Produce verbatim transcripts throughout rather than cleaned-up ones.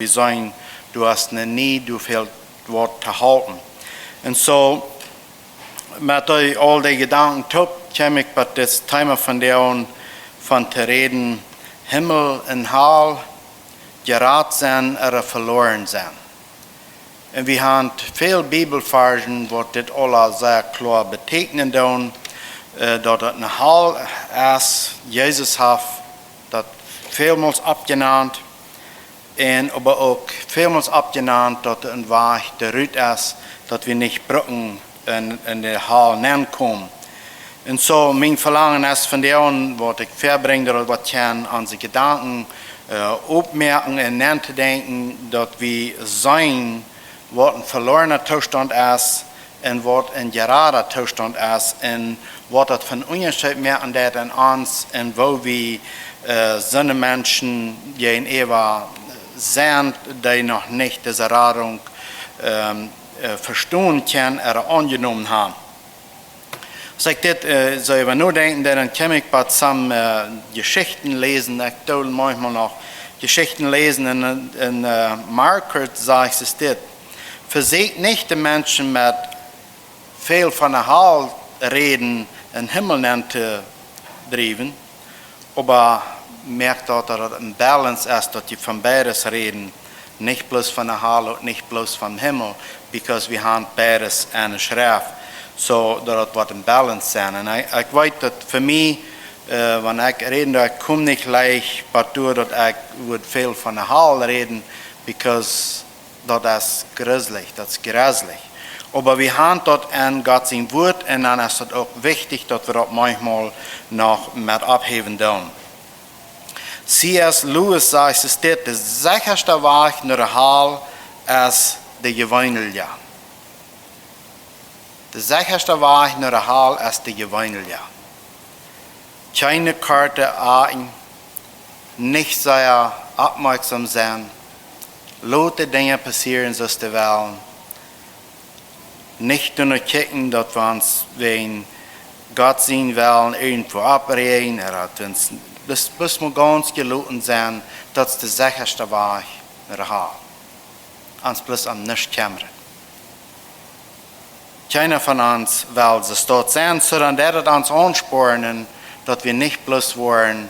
Wie seenen, du hast ne Need, du fält waut to halpen. Un soo, met dee, aul dee Jedanken toop, kjeem ekj bie dit Thema von de, von to räden: Himmel un Hal, jerat sennen ooda veloaren sennen. Un wie haben väl Bibelvarschen, waut dit aula sea kloa beteekjnen doonen, äh, daut et ne Hal es. Jesus haft daut välmols oppjenant. Un oba uk välmols oppjenant, daut doa een Wajch doarut es, daut wie nich brucken en, en de Hal nenkomen. Un soo, mien Velangen es von de, waut ekj verbrinj, daut waut kjennen onse Jedanken, äh, oppmoaken un nenn to denkjen, daut wie seenen, waut een velorna Toostaunt es un waut een jerada Toostaunt es un waut daut fa een Unjascheet moaken deit en ons un woo wie, äh, soone Menschen jäajenäwa sent, dee noch nich dise Radunk, ähm, äh, vestonen kjennen ooda aunjenomen haben. Aus ekj dit, äh, soo äwa nodenkjen deed, dan kjeem ekj bie some, äh, Jeschichten läsen. Ekj doo maunchmol noch Jeschichten läsen. En, en, äh, Marquardt sajcht et dit: Vesäkjt nich de Menschen met väl von de Hal räden en Himmel nenn to driewen, oba moakt daut, daut et een Balance es, daut jie von beides räden, nich bloos von de Hal un nich bloos vom Himmel, because wie haben beides enne Schreft. Soo daut et woat een Balance sennen. Un ekj, ekj weet daut fa mie, äh, wan ekj räden doo, ekj kom nich leicht bat doa, daut ekj wudd väl von de Hal räden, because daut es grislich, daut es grislich. Oba wie haben daut en Gott sien Wuat un dan es daut uk wichtich, daut wie daut maunchmol noch met opphäwen doonen. C S Lewis sajcht et dit: De sechaste Wajch no de Hal es de jeweenelja. De sechaste Wajch no de Hal es de jeweenelja. Kjeene korte Akjen, nich sea oppmoakjsom sennen, lot de Dinja passieren soo aus dee wellen, nich doano kjikjen, daut wie ons wäajen Gott sien Wellen irjentwoo oppräajen, ooda daut wie ons bloos, bloos mau gaunz jeloten sennen, daut es de sechaste Wajch no de Hal. Ons bloos om nuscht kjemmren. Kjeena von ons well soo doa sennen, soo dan deit et ons aunspornen, daut wie nich bloos woaren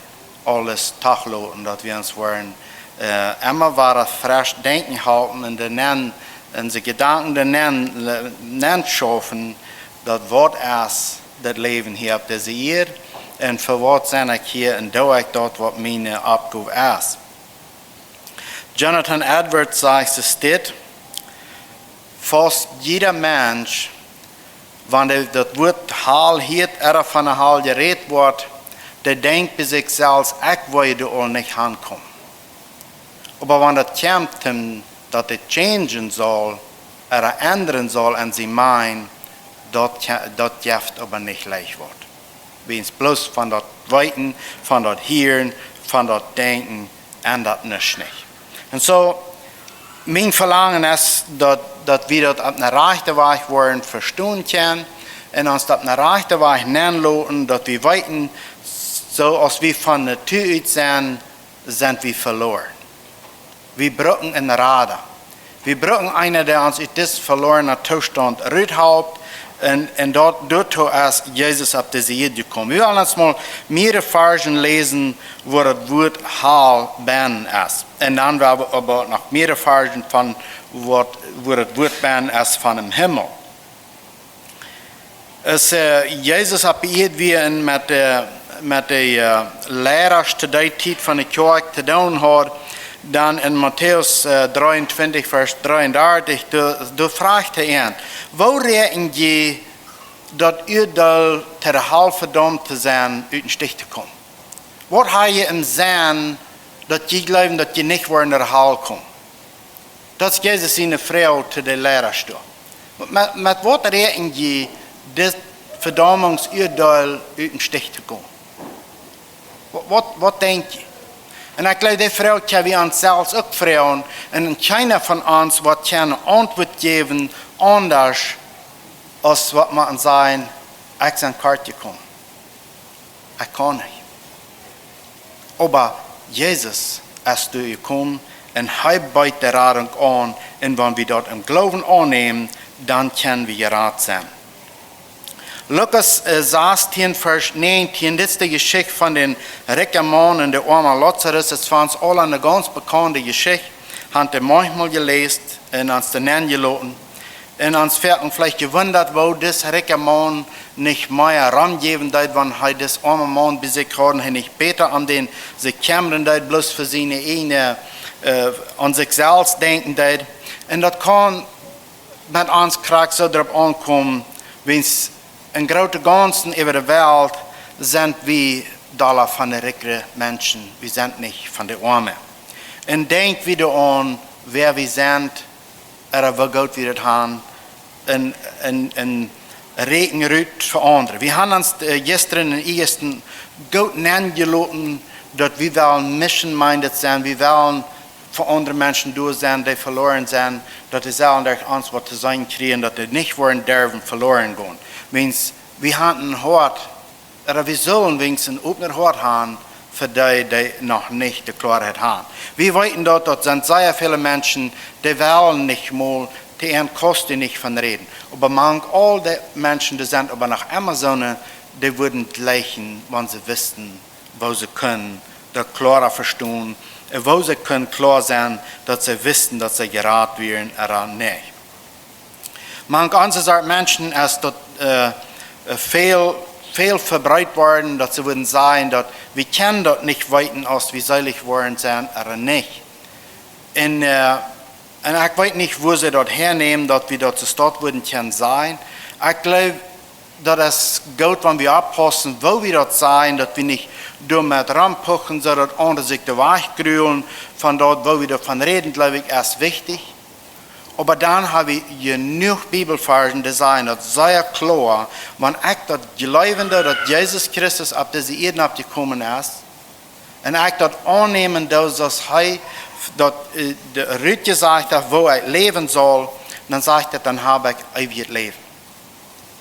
aules toloten, daut wie ons woaren, äh, emma wada fresch denkjen halpen un doa nenn, onse Jedanken doa nenn, äh, nenn schaufen, daut waut es daut Läwen hia opp dise Ieed un fa waut sie ekj hia un doo ekj daut, waut miene Oppgow es. Jonathan Edwards sajcht et dit: Faust jieda Mensch, wan dee daut Wuat Hal hieet ooda von de Hal jerät woat, dee denkjt bie sikj selfst: Ekj woa doa aul nich hankomen. Oba wan daut kjemt, daut dee changen saul, ooda endren saul en sien mind, daut kje-, daut jeft oba nich leicht waut. Wäajens bloos von daut weeten, von daut hieren, von daut denkjen, endat nuscht nich. Un soo, mien Velangen es, daut, daut wie daut opp ne rajchte Wajch woaren vestonen kjennen un ons opp ne rajchte Wajch nenn loten, daut wie weeten, soo aus wie von Natua ut sent, sent wie veloaren. Wie brucken een Rada. Wie brucken eena, dee ons ut dis velorna Toostaunt ruthalpt. Un, un daut, doatoo es Jesus opp dise Ieed jekomen. Wie wellen ons mol mearere Varschen läsen, wua daut Wuat Hal bennen es. Un dan well wie oba noch mearere Varschen von waut, wua daut Wuat bennen es von dän Himmel. Aus, äh, Jesus opp de Ieed wia un met de, met de, äh, Liera to dee Tiet von de Kjoakj to doonen haud, dan en Matäus, äh, dreeuntwintich, Varsch dreeundartich, doa, doa fruach hee an: Woo räakjen jie daut Uadeel, to de Hal vedaumt to sennen, ut dän Stich to komen? Waut ha jie em Senn, daut jie jleewen, daut jie nich woaren no de Hal komen? Daut es Jesus siene Froag to de Liera doa. Met, met waut räakjen jie dit Vedaumungsuadeel, ut dän Stich to komen? Waut, waut, waut denkj jie? Un ekj jleew, dee Froag kjenn wie ons selfst uk froagen. Un kjeena von ons woat kjeene Auntwuat jäwen, aundasch aus waut wie sajen: Ekj sie kort jekomen. Ekj kaun nich. Oba Jesus es doa jekomen Un hee beet de Radunk aun. Un wan wie daut em Gloowen aunnämen, dan kjenn wie jerat sennen. Lukas äh, sastien, Varsch näajentien, dit es de Jeschicht von dän rikjen Maun un de oame Lazarus. Et es fa ons aula eene gaunz bekaunde Jeschicht, haben wie manchmol jeläst un ons doa nenjeloten. Un ons foaken veleicht jewundat, woo dis rikja Maun nich mea romjäwen deed, wan hee dis oame Maun bie sikj haud, hee nich bäta om dän sikj kjemren deed, bloos fa siene ieejne, äh, aun sikj selfst denkjen deed. Un daut kaun met ons krakjt soo doaropp aunkomen, wiels em grooten Gaunzen äwa de Welt sent wie dolla von de rikjre Menschen, wie sent nich von de oame. Un denkj wie doaraun, wäa wie sent, ooda woo goot wie daut haben, un, un, un räakjen rut fa aundre. Wie haben ons äh, jistren un ieeschten goot nenjeloten, daut wie wellen mission-minded sennen, wie wellen fa aundre Menschen doa sennen, dee veloaren sent, daut dee sellen derch ons waut to seenen kjrieen, daut dee nich woaren derwen veloaren gonen. Wiels wie haben een Hoat, ooda wie sellen weens een opnet Hoat haben fa dee, dee noch nich de Kloaheit haben. Wie weeten daut, daut sent sea väle Menschen, dee wellen nich mol, dee äant kaust du nich von räden. Oba mank aul de Menschen, dee sent oba noch emma soone, dee wudden jlikjen, wan see wisten, woo see kunnen daut kloara vestonen, un woo see kunnen kloa sennen, daut see wisten, daut see jerat wieren ooda nich. Mank onse Sort Menschen es daut äh, väl, väl vebreet worden, daut see wudden sajen, daut wie kjennen daut nich weeten, aus wie seelich woaren sent ooda nich. Un, äh, un ekj weet nich, woo see daut häanämen, daut wie daut soo staut wudden kjennen sajen. Ekj jleew, daut es goot, wan wie oppaussen, woo wie daut sajen, daut wie nich doamet rompuchen, soo daut aundre sikj de Wajch grulen von daut, woo wie doavon räden, jleew ekj, es wichtich. Oba dan hab wie jenuach Bibelvarschen, dee sajen daut sea kloa, wan ekj daut jleewen doo, daut Jesus Christus opp dise Ieed oppjekomen es, un ekj daut aunnämen doo, soo aus hee daut äh, de, rutjesajcht haft, woo ekj läwen saul, dan sajcht et, dan hab ekj eewjet Läwen.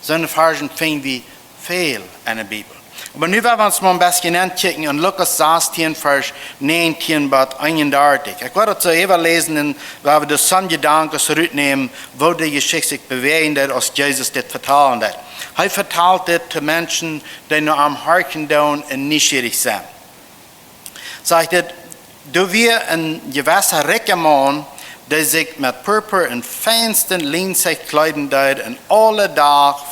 Soone Varschen finj wie väl enne Bibel. Oba nu well wie ons mol een bät nenkjikjen en Lukas sastien, Varsch näajentien bat eenundartich. Ekj woa daut soo äwaläsen un woa wie doa soone Jedanken rutnämen, woo de Jeschicht sikj bewäajen deed, aus Jesus dit vetalen deed. Hee vetalt dit to Menschen, dee no am horchen doonen un nieschierich sent. Sajcht et, doa wia een jewessa rikja Maun, dee sikj met Purpur un feinsten Lienzecht kjleeden deed un aule Dach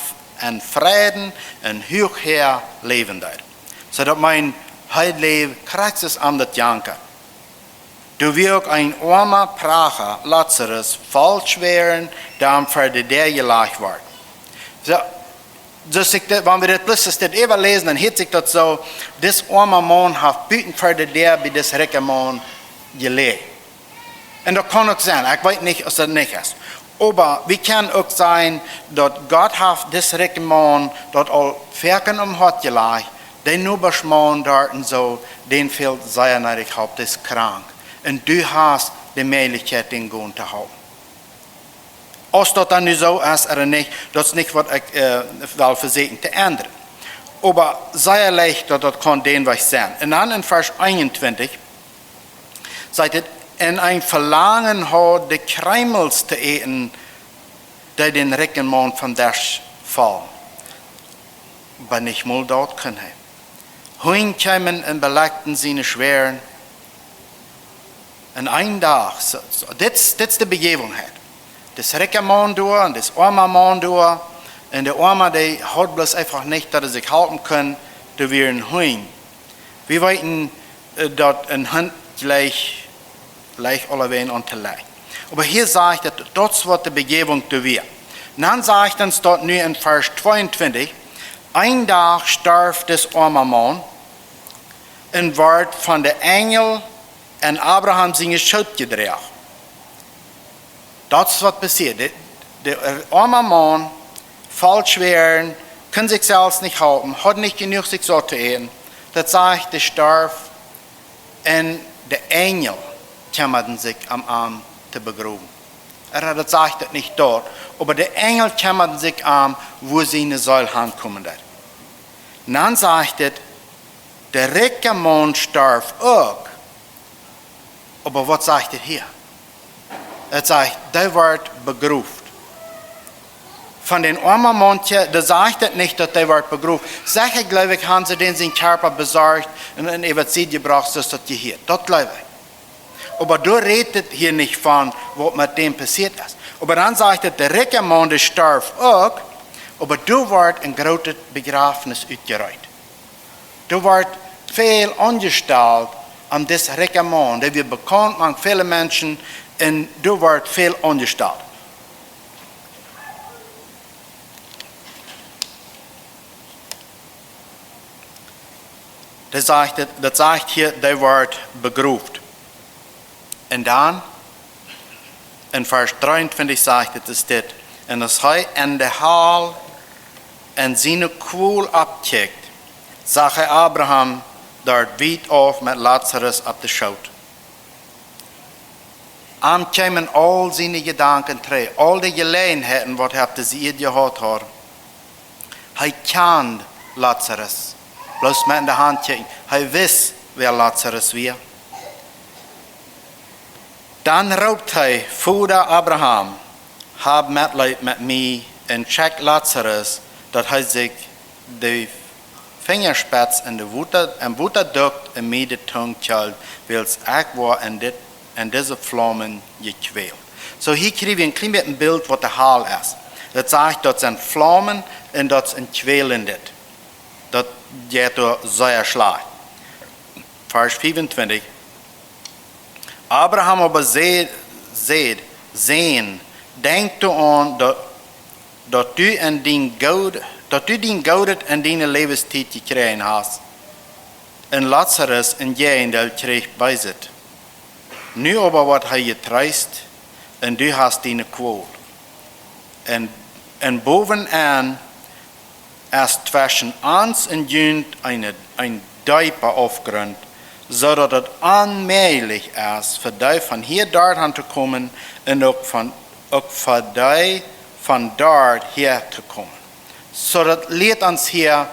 en Fräd un Huachäa läwen deed. Soo daut meent, hee läwd krakjt soo aus aundre Janka. Doa wia uk een oama Pracha, Lazarus, voll Schwäaren, dee am ver de Däa jelajcht wort. Soo, soo aus ekj dit, wan wie dit bloos dit äwaläsen, dan hieet sikj daut soo, dis oama Maun haft buten ver de Däa bie dis rikja Maun jeläajen. Un daut kaun uk sennen, ekj weet nich, aus daut nich es. Oba wie kjennen uk seenen, daut Gott haft dis rikja Maun daut aul foaken em Hoat jelajcht, dee Nobasch Maun doa un soo, dän fält sea needich Help, dee es krank. Un du hast de Mäajlichkjeit, dän gonen to halpen. Aus daut dan nu soo es ooda nich, daut es nich, waut ekj äh, well vesieekjen to endren. Oba sea leicht, daut daut kaun dän Wajch sennen. Un dan en Varsch eenuntwintich sajcht et, un een Velangen haud, de Kjreemels to äten, dee dän rikjen Maun vom Desch faulen. Oba nich mol daut kunn hee. Hunj kjeemen un belakjten siene Schwäaren. Un een Dach, soo, soo, dit, dit es de Bejäwenheit. Dis rikja Maun doa un dis oama Maun doa. Un de oama, dee haud bloos eefach nich, daut hee sikj halpen kunn, doa wieren Hunj. Wie weeten äh, daut een Hunt jlikjt, jlikjt aulawäajen aun to leiden. Oba hia sajcht et, daut es waut de Bejäwenheit doa wia. Un dan sajcht ons daut nu en Varsch tweeuntwintich, een Dach storf dis oama Maun un wort von de Enjel en Abraham siene Schoot jedroagen. Daut es waut passieet. De, de oama Maun, voll Schwäaren, kunn sikj selfst nich halpen, haud nich jenuach sikj saut to äten. Daut sajcht, dee storf un de Enjel kjemmaden sikj om am to begrowen. Ooda daut sajcht et nich doa, oba de Enjel kjemmaden sikj om, wua siene Seel hankomen deed. Un dan sajcht et, de rikja Maun storf uk Oba waut sajcht et hia? Et sajcht, dee wort begroft. Von dän oamen Maun, dee sajcht et nich, daut dee wort begroft. Secha, jleew ekj, han see dän sien Kjarpa besorcht un, un äwa de Sied jebrocht, soo aus daut jehieet. Daut jleew ekj. Oba doa rät et hia nich von, waut met däm passieet es. Oba dan sajcht et, de rikja Maun, dee storf uk, oba doa wort een grootet Bejrafnis utjereet. Doa wort väl aunjestalt aun disen rikjen Maun, dee wia bekaunt mank väle Menschen, un doa wort väl aunjestalt. Daut sajcht, daut sajcht hia, dee wort begroft. Un dan, en Varsch dreeuntwintich sajcht et, es dit: "Un aus hee en de Hal en siene Kwol oppkjikjt, sach hee Abraham doa wiet auf met Lazarus opp de Schoot." Am kjeemen aul siene Jedanken trigj, aul de Jeläajenheiten, waut hee opp dise Ieed jehaut haud. Hee kjand Lazarus, bloos met en de Haunt kjikjen. Hee wist, wäa Lazarus wia. Dan roopt hee: "Voda Abraham, hab Metleet met mie un schekj Lazarus, daut hee sikj de Finjaspets en de Wota, em Wota dukt un mie de Tung kjeelt, wiels ekj woa en dit, en dise Flaumen jekjwält." Soo, hia kjrie wie een kjlien bät een Bilt, waut de Hal es. Daut sajcht, daut sent Flaumen un daut es een Kjwälen dit. Daut jeit doa sea schlajcht. Varsch fiefuntwintich. Abraham oba säd, säd: "Sän, denkj doaraun, daut, daut du en dien Goot, daut du dien Goodet en diene Läwenstiet jekjräajen hast, un Lazarus en Jäajendeel kjrieech Beeset. Nu oba woat hee jetreest, un du hast diene Kwol. Un, un bowenaun es tweschen ons un junt een, een deepa Aufgrunt, soo daut et onmäajlich es fa dee von hia doathan to komen un uk von, uk fa dee von doa hia to komen." Soo, daut lieet ons hia,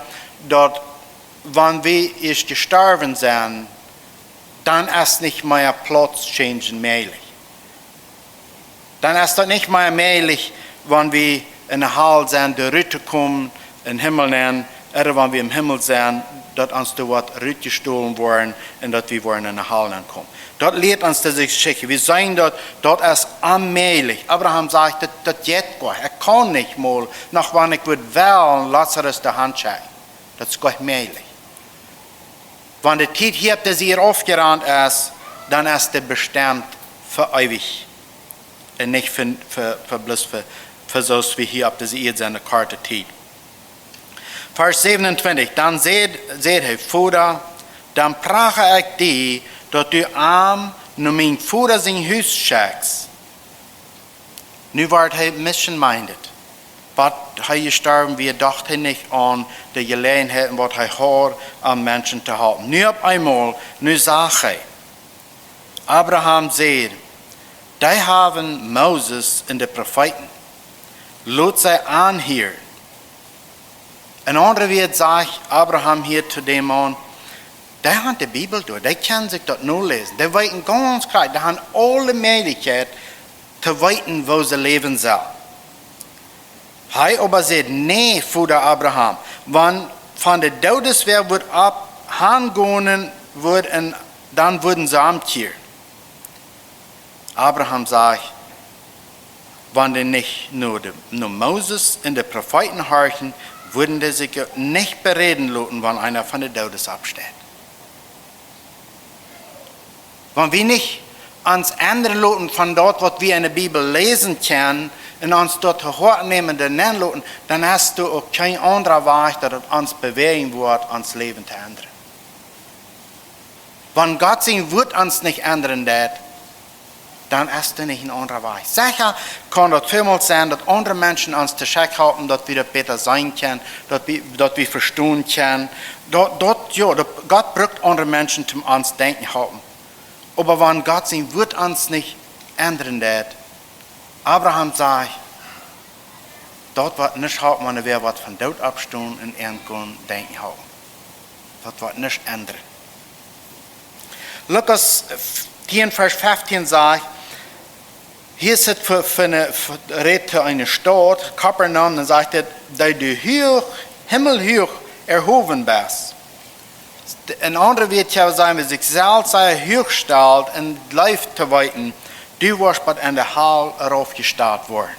daut wan wie ieescht jestorwen sent, dan es nich mea Plauz changen mäajlich. Dan es daut nich mea mäajlich, wan wie en de Hal sent, doa rut to komen, em Himmel nenn, ooda wan wie em Himmel sent, daut ons doa woat rutjestolen woaren un daut wie woaren en de Hal nenn komen. Daut lieet ons dise Jeschicht. Wie seenen daut, daut es onmäajlich. Abraham sajcht, daut, daut jeit goanich. Ekj kaun nich mol, noch wan ekj wudd wellen, Lazarus de Haunt schekjen. Daut es goanich mäajlich. Wan de Tiet hia opp dise Ieed aufjerant es, dan es dee bestemt fa eewich. Un nich fa, fa, fa bloos fa, fa soo aus wie hia opp dise Ieed sent, eene korte Tiet. Varsch säwenuntwintich: Dan säd, säd hee: "Voda, dan pracha ekj die, daut du am no mien Voda sien Hus schekjst." Nu wort hee mission-minded. Waut hee jestorwen wia, docht hee nich aun de Jeläajenheiten, waut hee haud, om Menschen to halpen. Nu opp eemol, nu sach hee, Abraham säd: "Dee haben Moses un de Profeeten. Lot see aunhieren." En aundre Wieed sajcht Abraham hia to däm Maun: "Dee haben de Bibel doa, dee kjennen sikj daut noläsen. Dee weeten gaunz kloa, dee haben aule Mäajlichkjeit to weeten, woo see läwen sellen." Hee oba säd: "Nä, Voda Abraham, wan von de Doodes wäa wudd opp, hangonen wudd, un dan wudden see omkjieren." Abraham sajcht: "Wan dee nich no de, no Moses un de Profeeten horchen, wudden dee sikj nich beräden loten, wan eena von de Doodes oppsteit." Wan wie nich ons endren loten von daut, waut wie en de Bibel läsen kjennen, un ons daut to Hoat nämen un doa nenn loten, dan es doa uk kjeen aundra Wajch, daut et ons bewäajen woat, ons Läwen to endren. Wan Gott sien Wuat ons nich endren deit, dan es doa nich een aundra Wajch. Secha kaun daut välmols sennen, daut aundre Menschen ons to schekj halpen, daut wie daut bäta seenen kjennen, daut wie, daut wie vestonen kjennen. Daut, daut, jo, daut, Gott brukt aundre Menschen, om ons denkjen halpen. Oba wan Gott sien Wuat ons nich endren deit, Abraham sajcht, daut woat nuscht halpen, wan wäa woat von doot oppstonen un an gonen denkjen halpen. Daut woat nuscht endren. Lukas Tieen Varsch feftieen sajcht, hia es et fa, fa eene, fa, rät to eene Staut, Kapernaum, dan sajcht et, dee du huach, himmelhuach erhowen best. En aundre Wieed kjenn wie sajen, wäa sikj selfst sea huach stalt un jleeft to weeten, du woascht bat en de Hal raufjestalt woaren.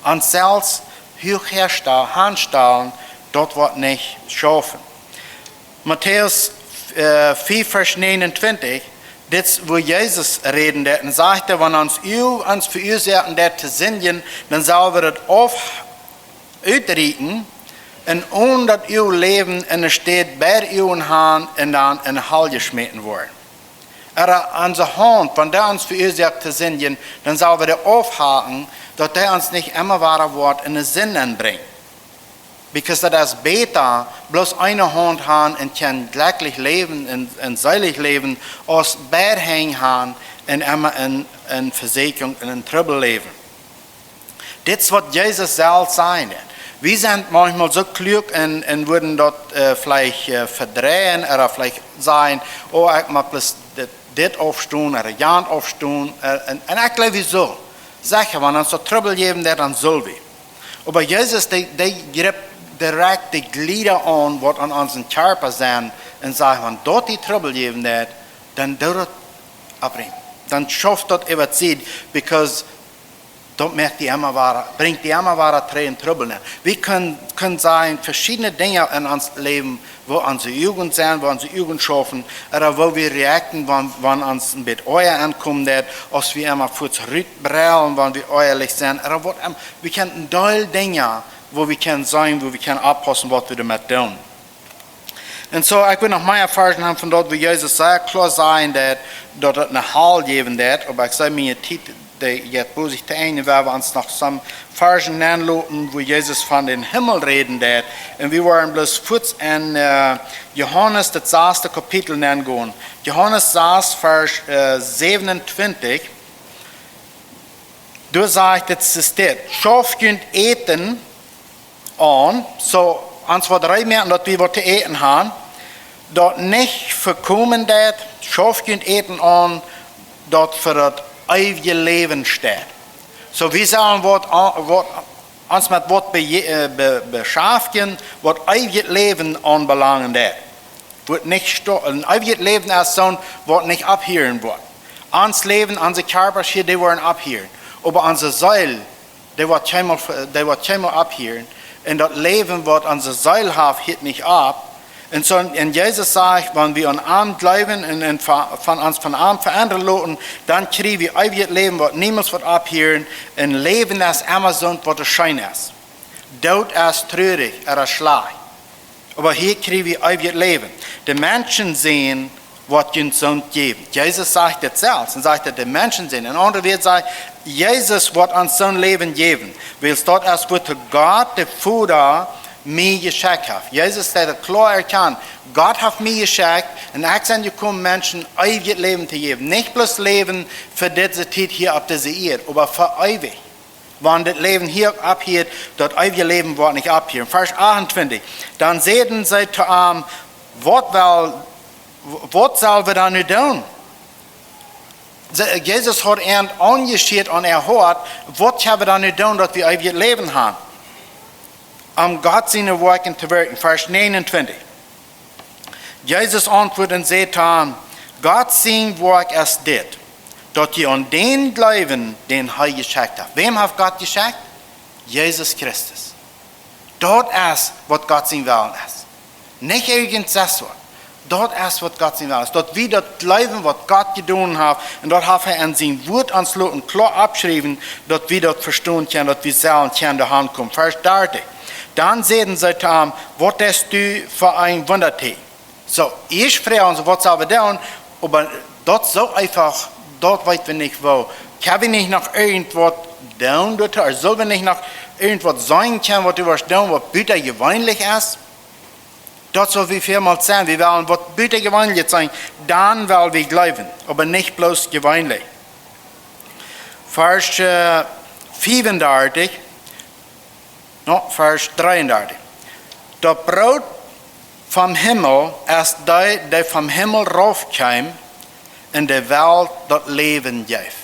Ons selfst huach häastalen, hanstalen, daut woat nich schaufen. Matäus, äh, fief Varsch näajenuntwintich, dit es, wua Jesus räden deed un sajcht, wan ons Uag ons veuasoaken deit to sindjen, dan sell wie daut auf-, utrieten un onen daut Uag läwen un enne Städ beid Uagen han un dan enne Hal jeschmäten woaren. Ooda onse Haunt, wan dee ons veuasoakt to sindjen, dan sell wie dee aufhaken, daut dee ons nich emma wada woat enne Sind nenbrinjen. Because daut es bäta, bloos eene Haunt han un kjennen jlekjlich läwen un, un seelich läwen, aus beid Henj han un emma en, en Vesäakjunk un en Trubbel läwen. Dit es waut Jesus selfst säd. Wie sent maunchmol soo kluak un, un wudden daut, äh, veleicht, äh, vedreien ooda veleicht sajen, oh, ekj mott bloos dit, dit aufstonen ooda jant aufstonen, äh, un, un ekj jleew, wie sellen secha, wan ons daut Trubbel jäwen deit, dan sell wie. Oba Jesus, dee, dee jript direkt de Jlieda aun, waut aun onsen Kjarpa sent, un sajcht, wan daut die Trubbel jäwen deit, dan doo daut opriemen. Dan schauf daut äwa Tiet, because daut moakt die emma wada, brinjt die emma wada trigj en Trubbel nenn. Wie kjennen, kjennen secha veschiedne Dinja en ons Läwen, wua onse Uagen sent, wua onse Uagen schaufen, ooda wua wie reacten, wan, wan ons een bät Oaja aunkomen deit, aus wie emma fuaz rutbrellen, wan wie oajalich sent, ooda waut, ähm, wie kjennen een Deel Dinja, wua wie kjennen secha, wua wie kjennen oppaussen, waut wie doamet doonen. Un soo, ekj well noch mea Varschen haben von daut, wua Jesus sea kloa säd, daut, daut et eene Hal jäwen deit, oba ekj see, miene Tiet, dee jeit bosich to Enj, woa wie ons noch some Varschen nenloten, wua Jesus von dän Himmel räden deit. Un wie woaren bloos fuaz en, äh, Johanes, daut sasde Kapitel nengonen. Johanes sas, Varsch, äh, säwenuntwintich. Doa sajcht et, es dit: Schauft junt Äten aun, soo ons waut reed moaken, daut wie waut to äten haben, daut nich vekomen deit, schauft junt Äten aun, daut fa daut eewje Läwen steit. Soo, wie sellen waut, a-, waut, ons met waut be-, äh, be-, beschaftjen, waut eewjet Läwen aunbelangen deit. Woat nich sto-, een eewjet Läwen es soont, waut nich opphieren woat. Ons Läwen, onse Kjarpasch hia, dee woaren opphieren. Oba onse Seel, dee woat kjeenmol, dee woat kjeenmol opphieren. Un daut Läwen, waut onse Seel haft, hieet nich opp. Un soo, un Jesus sajcht, wan wie aun am jleewen un, un va-, von ons von am veendren loten, dan kjrie wie eewjet Läwen, waut niemols woat opphieren. Un Läwen es emma soont, waut scheen es. Doot es trurich, et es schlajcht. Oba hia kjrie wie eewjet Läwen. De Menschensän woat junt soont jäwen. Jesus sajcht et selfst un sajcht, daut de Menschensän, en aundre Wieed sajcht, Jesus woat ons soont Läwen jäwen. Wiels daut es, waut Gott, de Voda, mie jeschekjt haft. Jesus deed et kloa erkjanen: Gott haft mie jeschekjt un ekj sie jekomen, Menschen eewjet Läwen to jäwen. Nich bloos Läwen fa dise Tiet hia opp dise Ieed, oba fa eewich. Wan dit Läwen hia uk opphiert, daut eewje Läwen woat nich opphieren. Varsch achtuntwintich. Dan säden see to am: Waut well, waut sell wie dan nu doonen? See, Jesus haud an aunjeschieet aun äa Hoat: Waut sell wie dan nu doonen, daut wie eewjet Läwen haben? Om Gott siene Woakjen to wirkjen. Varsch näajenuntwintich. Jesus auntwuat un säd to an: Gott sien Woakj es dit, daut jie aun dän jleewen, dän hee jeschekjt haft. Wäm haft Gott jeschekjt? Jesus Christus. Daut es, waut Gott sien Wellen es. Nich irjent sest waut. Daut es, waut Gott sien Wellen es. Daut wie daut jleewen, waut Gott jedonen haft. Un daut haft hee en sien Wuat ons loten kloa oppschriewen, daut wie daut vestonen kjennen, daut wie sellen kjennen doahan komen. Varsch dartich. Dan säden see to am: Waut deist du fa een Wundateakjen? Soo, ieescht froagen see, waut sell wie doonen, oba daut soo eefach, daut weet wie nich woo. Kjenn wie nich noch irjent waut doonen doatoo? Ooda sell wie nich noch irjent waut seenen kjennen, waut du woascht doonen, waut butajeweenlich es? Daut saul wie välmol sennen. Wie wellen waut butajeweenlichet seenen, dan well wie jleewen, oba nich bloos jeweenlich. Varsch, äh, fiefundartich, no, Varsch dreeundartich. Daut Broot vom Himmel es dee, dee vom Himmel raufkjeem en de Welt daut Läwen jeef.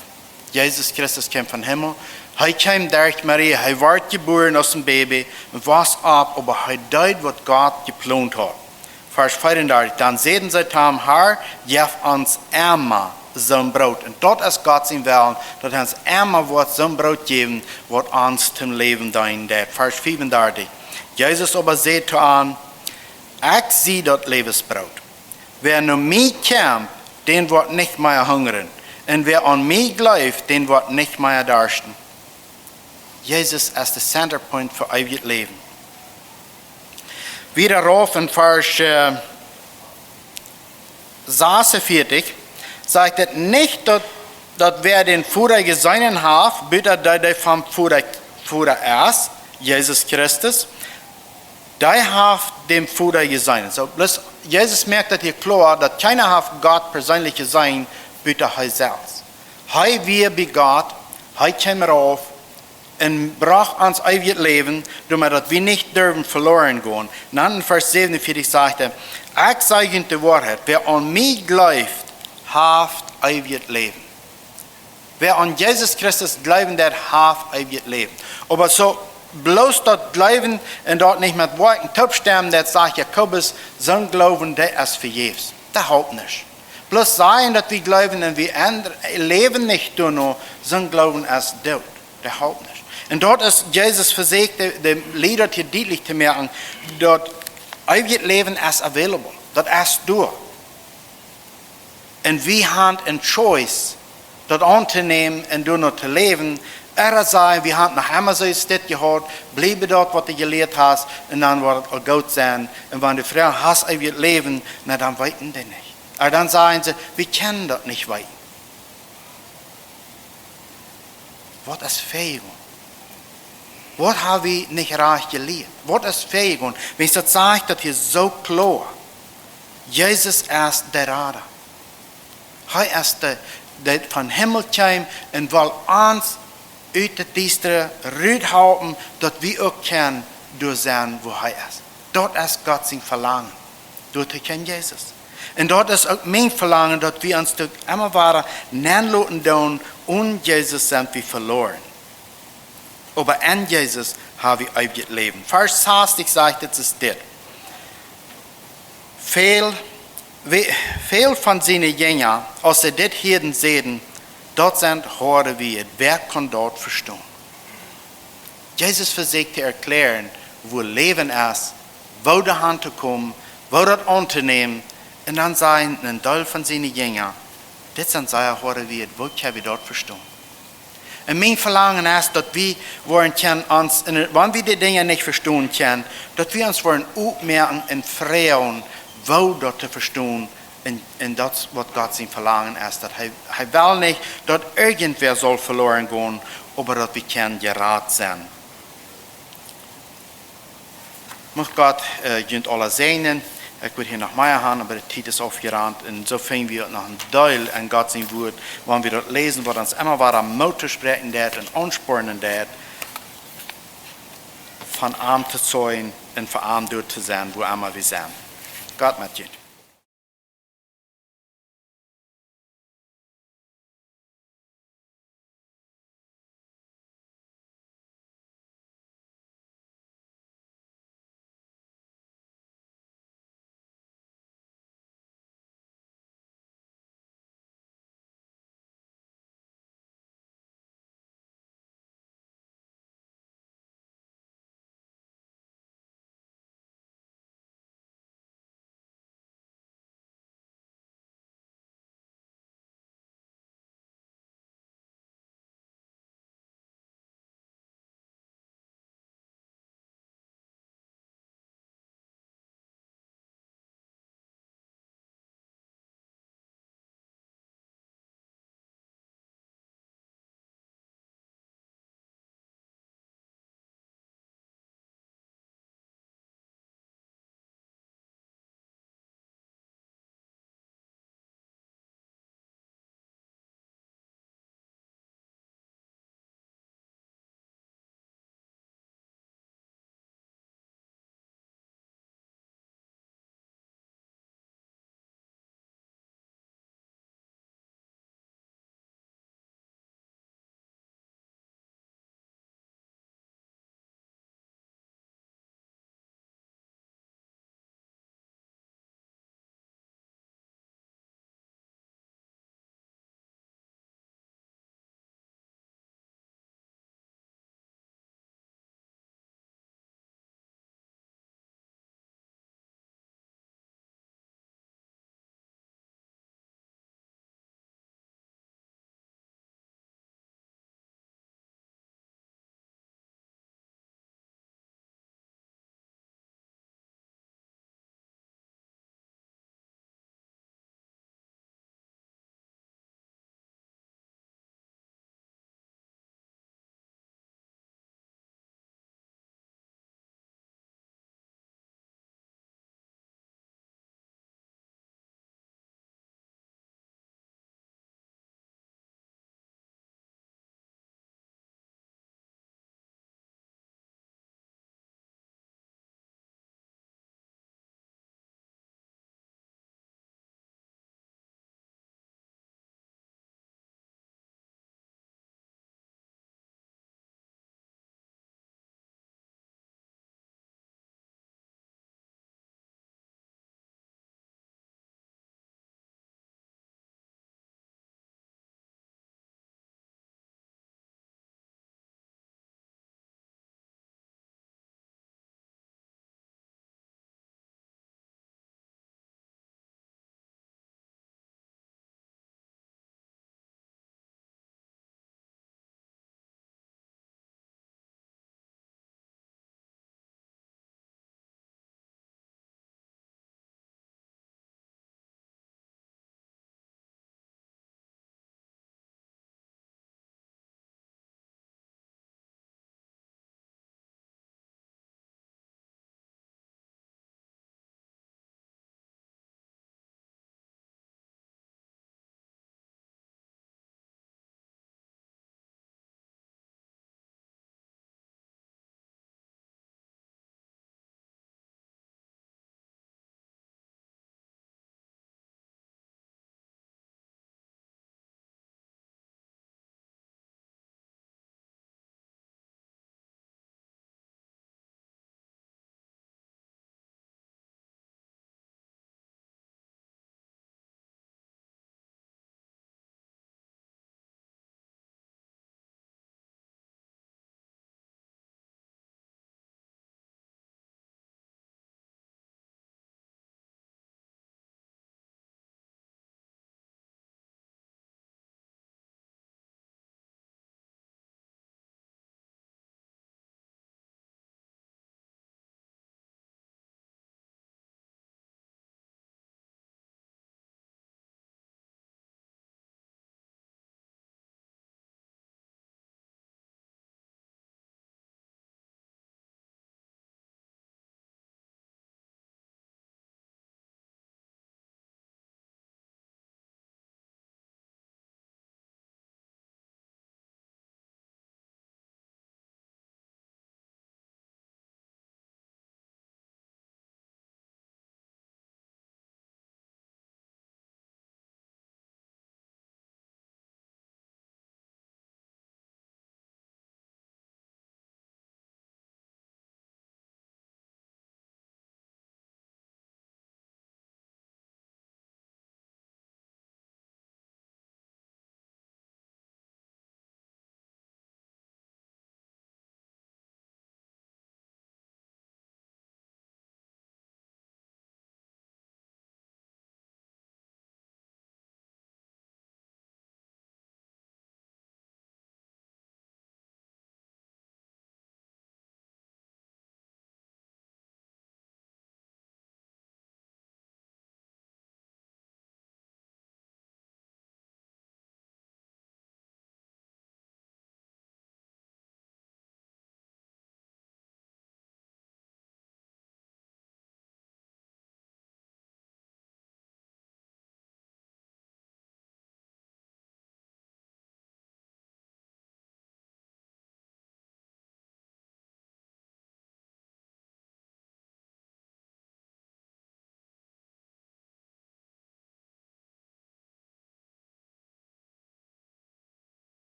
Jesus Christus kjeem vom Himmel. Hee kjeem derch Maria. Hee wort jebuaren aus een Baby un wos opp, oba hee deed, waut Gott jeplont haud. Varsch veeaundartich: Dan säden see to am: Herr, jeff ons emma soon Broot. Un daut es Gott sien Wellen, daut hee ons emma woat soon Broot jäwen, waut ons toom Läwen deenen deit. Varsch fiewundartich: Jesus oba säd to an: Ekj sie daut Läwensbroot. Wäa no mie kjemt, dän woat nich mea hungren. Un wäa aun mie jleeft, dän woat nich mea darschten. Jesus es de Centerpoint fa eewjet Läwen. Wieda rauf en Varsch, äh, sasuntveatich sajcht et: Nich daut, daut wäa dän Voda jeseenen haft, buta dee, dee vom Voda, Voda es, Jesus Christus, dee haft dän Voda jeseenen. Soo, bloos Jesus moakt daut hia kloa, daut kjeena haft Gott perseenlich jeseenen, buta hee selfst. Hee wia bie Gott, hee kjeem rauf un brocht ons eewjet Läwen, doamet daut wie nich derwen veloaren gonen. Dan en Varsch säwenuntveatich sajcht et: Ekj saj junt de Woarheit: Wäa aun mie jleeft, haft eewjet Läwen. Wäa aun Jesus Christus jleewen deit, haft eewjet Läwen. Oba soo, bloos daut Jleewen un daut nich met Woakjen toopstemmen, daut sajcht Jakobus, soon Gloowen, dee es vejäfs. Daut halpt nich. Bloos sajen, daut wie jleewen un wie endren, läwen nich doano, soon Gloowen es doot. Daut halpt nich. Un daut es, Jesus vesieekjt de, de Lied hia dietlich to moaken, daut eewjet Läwen es available. Daut es doa. Un wie haben eene choice, daut auntonämen un doano to läwen. Ooda sajen, wie haben noch emma soo aus dit jehaut, bliew bie daut, waut du jelieet hast, un dan woat et aul goot sennen. Un wan du froagst: Hast eewjet Läwen? Na, dan weeten dee nich. Ooda dan sajen see: Wie kjennen daut nich weeten. Waut es fäa jegonen? Waut hab wie nich rajcht jelieet? Waut es fäa jegonen? Wan daut sajcht, daut hia soo kloa: Jesus es de Rada. Hee es de, dee vom Himmel kjeem un well ons ut daut Diestre ruthalpen, daut wie uk kjennen doa sennen, wua hee es. Daut es Gott sien Velangen. Doatoo kjeem Jesus. Un daut es uk mien Velangen, daut wie ons uk emma wada nenloten doonen. Onen Jesus sent wie veloaren. Oba en Jesus hab wie eewjet Läwen. Varsch sastich sajcht et, es dit: Väl, wie-, väl von siene Jinja, aus see dit hieeden, säden: Daut sent hoade Wieed, wäa kaun daut vestonen? Jesus vesieekjt to erkjlären, wua Läwen es, woo doa han to komen, woo daut auntonämen. Un dan sajen een Deel von siene Jinja: Dit sent sea hoade Wieed, woo kjenn wie daut vestonen? Un mien Velangen es, daut wie woaren kjennen ons, un wan wie de Dinja nich vestonen kjennen, daut wie ons woaren opmoaken un froagen, woo daut to vestonen. Un, un daut es, waut Gott sien Velangen es, daut hee, hee well nich, daut irjentwäa saul veloaren gonen, oba daut wie kjennen jerat sennen. Mucht Gott, äh, junt aula säajnen. Ekj wudd hia noch mea haben, oba de Tiet es aufjerant. Un soo finjen wie uk noch een Deel en Gott sien Wort, wan wie daut läsen, waut ons emma wada Moot toospräakjen deit un aunspornen deit, von am to sennen un fa am doa to sennen, wua emma wie sent. Gott met junt.